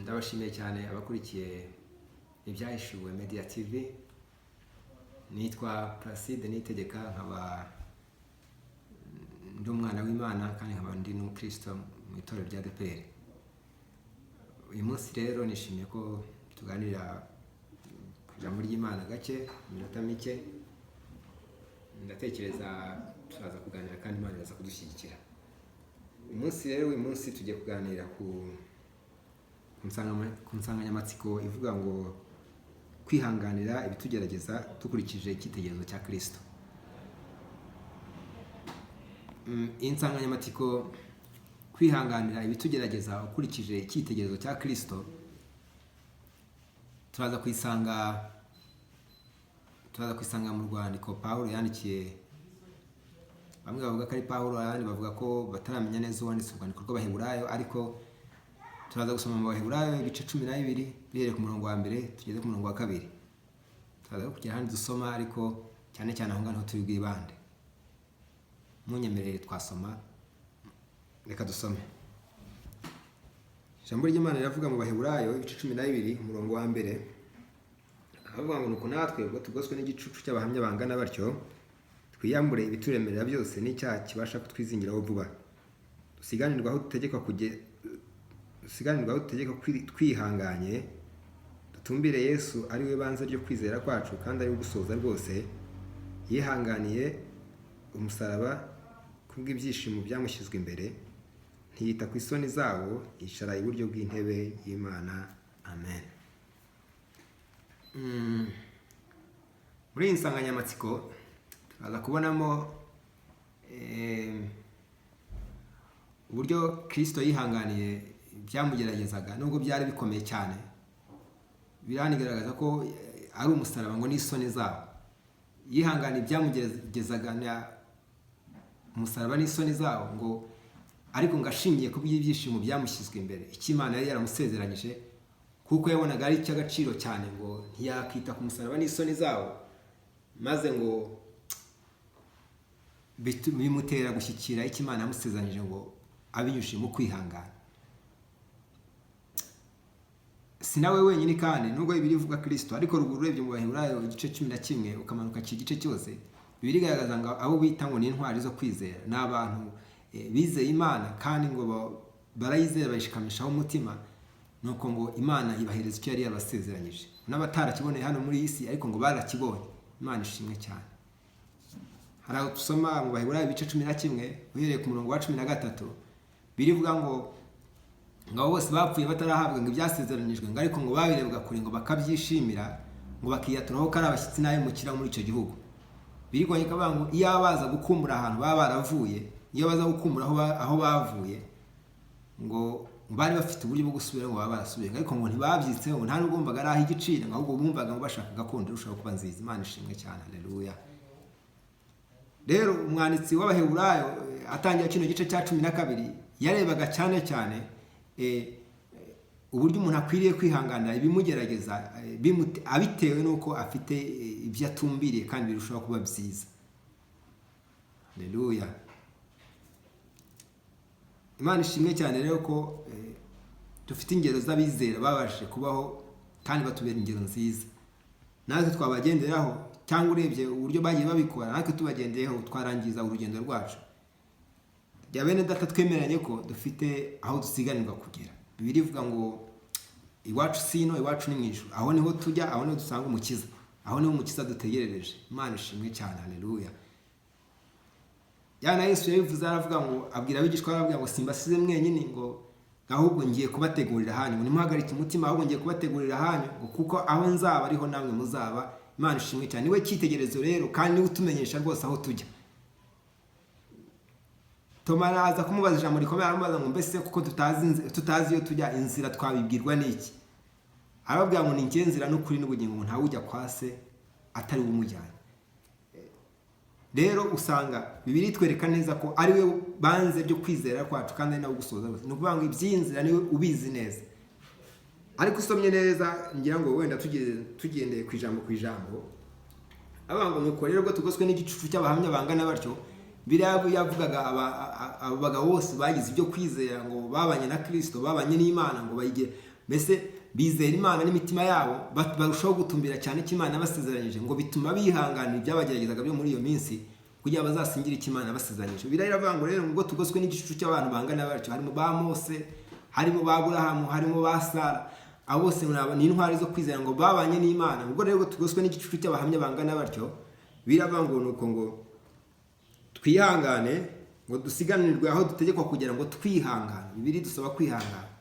Ndabashimiye cyane abakurikiye Ibyahishuwe Media TV. Nitwa Placide Niyitegeka, nkaba ndi umwana w'Imana kandi nkaba ndi n'umukristo mu itorero rya ADEPR. Uyu munsi rero nishimiye ko tuganira ku ijambo ry'Imana gake, iminota mike. Ndatekereza turaza kuganira kandi Imana iraza kudushyigikira. Uyu munsi rero, uyu munsi tugiye kuganira ku nsanganyamatsiko ivuga ngo kwihanganira ibitugerageza dukurikije icyitegererezo cya Kristo. Iyi nsanganyamatsiko, kwihanganira ibitugerageza ukurikije icyitegererezo cya Kristo, turaza kuyisanga mu rwandiko Pawulo yandikiye. Bamwe bavuga ko ari Pawulo, abandi bavuga ko bataramenya neza uwanditse urwandiko rw'Abaheburayo, ariko turaza gusoma mu Baheburayo ibice 12, duhereye ku murongo wa mbere tugeze ku murongo wa kabiri. Turaza kugera ahandi dusoma, ariko cyane cyane aho ngaho niho turi bwibande. Munyemerere twasoma. Reka dusome. Ijambo ry'Imana riravuga mu Baheburayo ibice 12, umurongo wa mbere, ahavuga ngo: "Nuko natwe ubwo tugoswe n'igicucu cy'abahamya bangana batyo, twiyambure ibituremerera byose n'icyaha kibasha kutwizingiraho vuba, dusiganirwe aho dutegekwa twihanganye, dutumbire Yesu ari we banze ryo kwizera kwacu kandi ari we ugusoza rwose. Yihanganiye umusaraba kubw'ibyishimo byamushyizwe imbere, ntiyita ku isoni zawo, yicara iburyo bw'intebe y'Imana. Amen." Muri iyi nsanganyamatsiko turaza kubonamo uburyo Kirisito yihanganiye byamugeragezaga nubwo byari bikomeye cyane. Biranigaragaza ko ari umusaraba ngo n'isoni zawo. Yihanganiye ibyamugeragezaga na umusaraba n'isoni zawo, ngo ariko ngo ashingiye ku by'ibyishimo byamushyizwe imbere, icyo Imana yari yaramusezeranyije, kuko yabonaga ari icy'agaciro cyane, ngo ntiyakita ku musaraba n'isoni zawo, maze ngo bimutera gushyikira icyo Imana yamusezeranyije, ngo abinyujije mu kwihangana. Si nawe wenyine kandi, nubwo Bibiliya ivuga Kirisito, ariko ruguru urebye mu Baheburayo igice 11, ukamanuka iki gice cyose, Bibiliya igaragaza ngo abo bita ngo ni intwari zo kwizera ni abantu bizeye Imana, kandi ngo barayizera, bayishikamishaho umutima, nuko ngo Imana ibahereza icyo yari yabasezeranyije. N'abatarakiboneye hano muri iyi si, ariko ngo barakibonye. Imana ishimwe cyane. Hari aho dusoma mu Baheburayo ibice 11, uhereye ku murongo wa 13, birivuga ngo abo bose bapfuye batarahabwa ngo ibyasezeranyijwe, ngo ariko ngo babirebwa kure, ngo bakabyishimira, ngo bakiyaturaho ko ari abashyitsi n'abimukira muri icyo gihugu. Birigoye kavuga ngo iyo baza gukumbura ahantu baba baravuye, iyo baza gukumbura aho bavuye, ngo bari bafite uburyo bwo gusubira, ngo baba barasubiye, ariko ngo ntibabyitseho, ngo nta nubwo bumvaga ari ah'igiciro, ngo ahubwo bumvaga ngo bashaka gakondo irushaho kuba nziza. Imana ishimwe cyane, haleluya. Rero umwanditsi w'Abaheburayo atangira kino gice cya 12, yarebaga cyane cyane uburyo umuntu akwiriye kwihanganira ibimugerageza, abitewe n'uko afite ibyo atumbiriye kandi birushaho kuba byiza. Haleluya, Imana ishimwe cyane. Rero ko dufite ingero z'abizera babashije kubaho kandi batubera ingero nziza, natwe twabagenderaho, cyangwa urebye uburyo bagiye babikora, natwe tubagendeyeho twarangiza urugendo rwacu. Rya bene data, twemeranye ko dufite aho dusiganirwa kugera. Bibiliya ivuga ngo iwacu sino, iwacu ni mu ijuru. Aho niho tujya, aho niho dusanga Umukiza, aho niho Umukiza dutegerereje. Imana ishimwe cyane, haleluya. Ya na Yesu yabivuze, aravuga ngo, abwira abigishwa, arababwira ngo: "Simbasize mwenyine," ngo "ahubwo ngiye kubategurira ahanyu," ngo "nimuhagarike umutima, ahubwo ngiye kubategurira ahanyu," ngo "kuko aho nzaba ariho namwe muzaba." Imana ishimwe cyane. Niwe cyitegererezo rero, kandi niwe utumenyesha rwose aho tujya. Toma araza kumubaza ijambo rikomeye, aramubaza ngo: "Mbese kuko tutazi iyo tujya, inzira twabibwirwa n'iki?" Arababwira ngo: "Ni njye nzira n'ukuri n'ubugingo, ngo ntawe ujya kwa Se atari we umujyanye." Rero usanga Bibiliya itwereka neza ko ari we banze byo kwizera kwacu kandi ari nawe ugusoza rwose. Ni ukuvuga ngo iby'iyi nzira niwe ubizi neza. Ariko usomye neza, ngira ngo wenda tugendeye ku ijambo ku ijambo, avuga ngo: "Nuko rero ubwo tugoswe n'igicucu cy'abahamya bangana batyo." Biriya yavugaga abo bagabo bose bagize ibyo kwizera, ngo babanye na Kirisito, babanye n'Imana, ngo bayige Mbese bizera Imana n'imitima yabo, barushaho gutumbira cyane icyo Imana yabasezeranyije, ngo bituma bihanganira ibyabageragezaga byo muri iyo minsi, kugira ngo bazasingire icyo Imana yabasezeranyije. Bibiliya iravuga ngo rero ubwo tugoswe n'igicucu cy'abantu bangana batyo, harimo ba Mose, harimo ba Aburahamu, harimo ba Sara, abo bose ni intwari zo kwizera ngo babanye n'Imana. Ubwo rero tugoswe n'igicucu cy'abahamya bangana batyo, biravuga ngo nuko ngo twihangane, ngo dusiganirwe aho dutegekwa kugira ngo twihangane. Bibiliya idusaba kwihangana.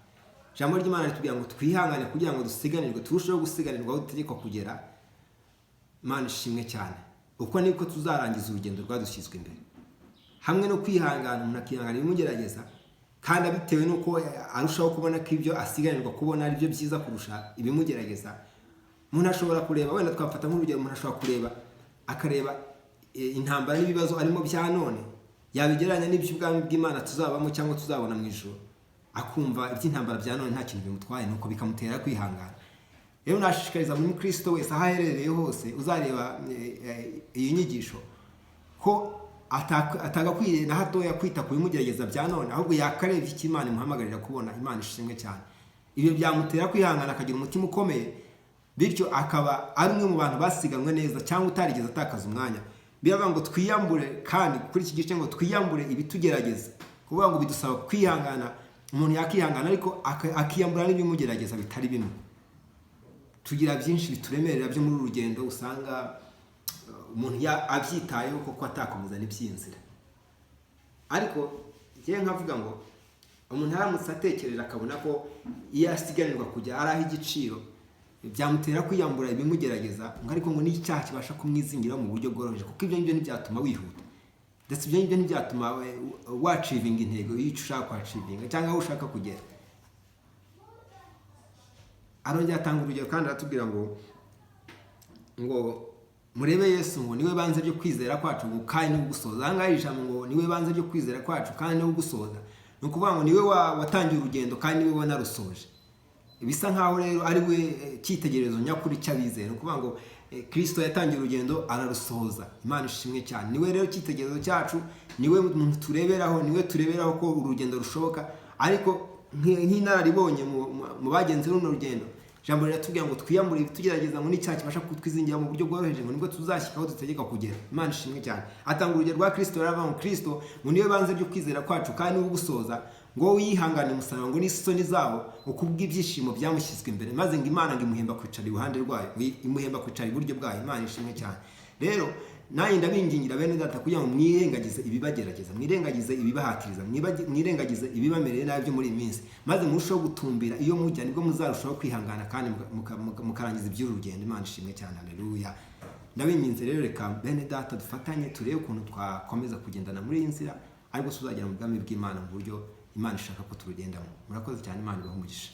Ijambo ry'Imana ritubwira ngo twihangane kugira ngo dusiganirwe, turusheho gusiganirwa aho dutegekwa kugera. Imana ishimwe cyane. Uko niko tuzarangiza urugendo rwadushyizwe imbere. Hamwe no kwihangana, umuntu akihangana ibimugerageza, kandi abitewe n'uko arushaho kubona ko ibyo asiganirwa kubona ari byo byiza kurusha ibimugerageza. Umuntu ashobora kureba, wenda twafata nk'urugero, umuntu ashobora kureba akareba intambara n'ibibazo arimo bya none, yabigereranya n'iby'ubwami bw'Imana tuzabamo cyangwa tuzabona mu ijuru, akumva iby'intambara bya none nta kintu bimutwaye, nuko bikamutera kwihangana. Rero nashishikariza buri mukristo wese aho aherereye hose uzareba iyi nyigisho ko atagakwiriye na hatoya kwita ku bimugerageza bya none, ahubwo yakarebye icyo Imana imuhamagarira kubona. Imana ishimwe cyane. Ibyo byamutera kwihangana, akagira umutima ukomeye, bityo akaba ari umwe mu bantu basiganwe neza cyangwa utarigeze atakaza umwanya. Biravuga ngo twiyambure, kandi kuri iki gice ngo twiyambure ibitugerageza, kuvuga ngo bidusaba kwihangana. Umuntu yakihangana ariko akiyambura n'ibimugerageza bitari bimwe. Tugira byinshi bituremerera byo muri uru rugendo, usanga umuntu abyitayeho koko atakomeza n'iby'inzira. Ariko njyewe nkavuga ngo umuntu aramutse atekereje akabona ko iyo asiganirwa kujya ari aho igiciro, byamutera kwiyambura ibimugerageza, ngo ariko ngo n'icyaha kibasha kumwizingira mu buryo bworoheje, kuko ibyo ngibyo ntibyatuma wihuta, ndetse ibyo ngibyo ntibyatuma wachievinga intego y'icyo ushaka kwachievinga cyangwa aho ushaka kugera. Arongera atanga urugero kandi aratubwira ngo murebe Yesu, ngo niwe banze ryo kwizera kwacu, ngo kandi niwe ugusoza. Aha ngaha ijambo ngo niwe banze ryo kwizera kwacu kandi niwe ugusoza, ni ukuvuga ngo niwe watangiye urugendo kandi niwe wanarusoje. Bisa nkaho rero ari we cyitegererezo nyakuri cy'abizera. Ni ukuvuga ngo Kristo yatangiye urugendo ararusohoza. Imana ishimwe cyane. Niwe rero cyitegererezo cyacu, niwe muntu tureberaho, niwe tureberaho ko urugendo rushoboka. Ariko nk'inararibonye mu bagenzi runo rugendo, ijambo riratubwira ngo twiyambure ibitugerageza, ngo n'icyaha kibasha kutwizingira mu buryo bworoheje, ngo nibwo tuzashyika aho dutegeka kugera. Imana ishimwe cyane. Atanga urugero rwa Kristo, aravuga ngo Kristo ngo niwe banze ryo kwizera kwacu kandi niwe ugusoza, ngo wihangane umusaraba, ngo n'isoni zabo, ngo kubw'ibyishimo byamushyizwe imbere, maze ngo Imana ngo imuhemba kwicara iruhande rwayo, ngo imuhemba kwicara iburyo bwayo. Imana ishimwe cyane. Rero nanjye ndabingingira bene data kugira ngo mwirengagize ibibagerageza, mwirengagize ibibahatiriza, mwirengagize ibibamereye nabi byo muri iyi minsi, maze murusheho gutumbira iyo mujya, nibwo muzarushaho kwihangana kandi mukarangiza iby'uru rugendo. Imana ishimwe cyane. Haleluya. Ndabinginze rero, reka bene data dufatanye turebe ukuntu twakomeza kugendana muri iyi nzira, ariko tuzagera mu bwami bw'Imana mu buryo Imana ishaka ko turugendamo. Murakoze cyane, Imana ibahe umugisha.